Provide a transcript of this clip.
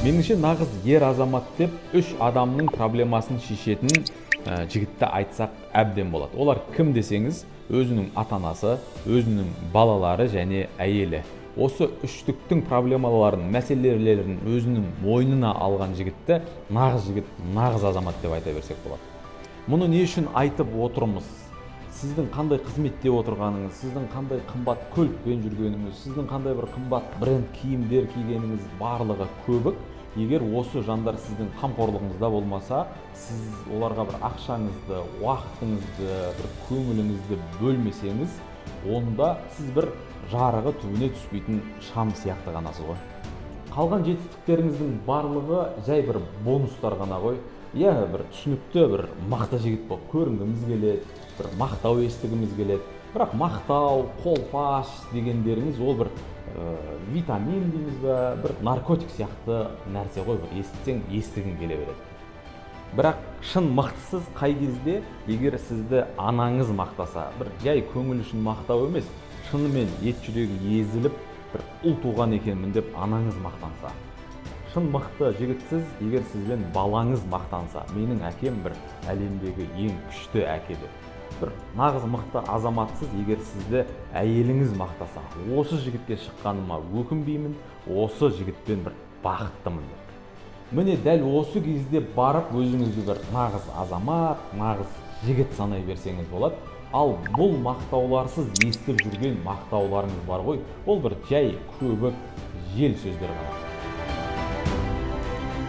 Меніңше, нағыз ер азамат деп үш адамның проблемасын шешетін жігітті айтсақ, әбден болады. Олар кім десеңіз, өзінің ата анасы, өзінің балалары және әйелі. Осы үштіктің проблемаларын, мәселелерін өзінің мойнына алған жігітті нағыз жігіт, нағыз азамат деп айта берсек болады. Мұны не үшін айтып отырмыз? Сіздің қандай қызметте отырғаныңыз, сіздің қандай қымбат көлікпен жүргеніңіз, сіздің қандай бір қымбат бренд киімдер кигеніңіз, барлығы көбік, егер осы жандар сіздің қамқорлығыңызда болмаса, сіз оларға бір ақшаңызды, уақытыңызды, бір көңіліңізді бөлмесеңіз, онда сіз бір жарығы түбіне түспейтін шам сияқты ғанасыз ғой. Қалған жетістіктеріңіздің барлығы жай бір бонустар ғана ғой. Иә, бір түсінікті, бір мықты жігіт болып көрінгіміз келеді, бір мақтау естігіміз келеді. Бірақ мақтау, қолпаш дегендеріңіз ол бір витамин дейміз ба, бір наркотик сияқты нәрсе ғой, бір естісең, естігің келе береді. Бірақ шын мықтысыз қай кезде? Егер сізді анаңыз мақтаса, бір жай көңіл үшін мақтау емес, шынымен ет жүрегі езіліп, бір ұл туған екенмін деп анаңыз мақтанса. Шын мықты жігітсіз, егер сізбен балаңыз мақтанса, менің әкем бір әлемдегі ең күшті әке деп. Бір нағыз мықты азаматсыз, егер сізді әйеліңіз мақтаса, осы жігітке шыққаныма өкінбеймін, осы жігітпен бір бақыттымын деп. Міне, дәл осы кезде барып өзіңізді бір нағыз азамат, нағыз жігіт санай берсеңіз болады. Ал бұл мақтауларсыз естіп жүрген мақтауларыңыз бар ғой, ол бір жай көбік, жел сөздер ғана.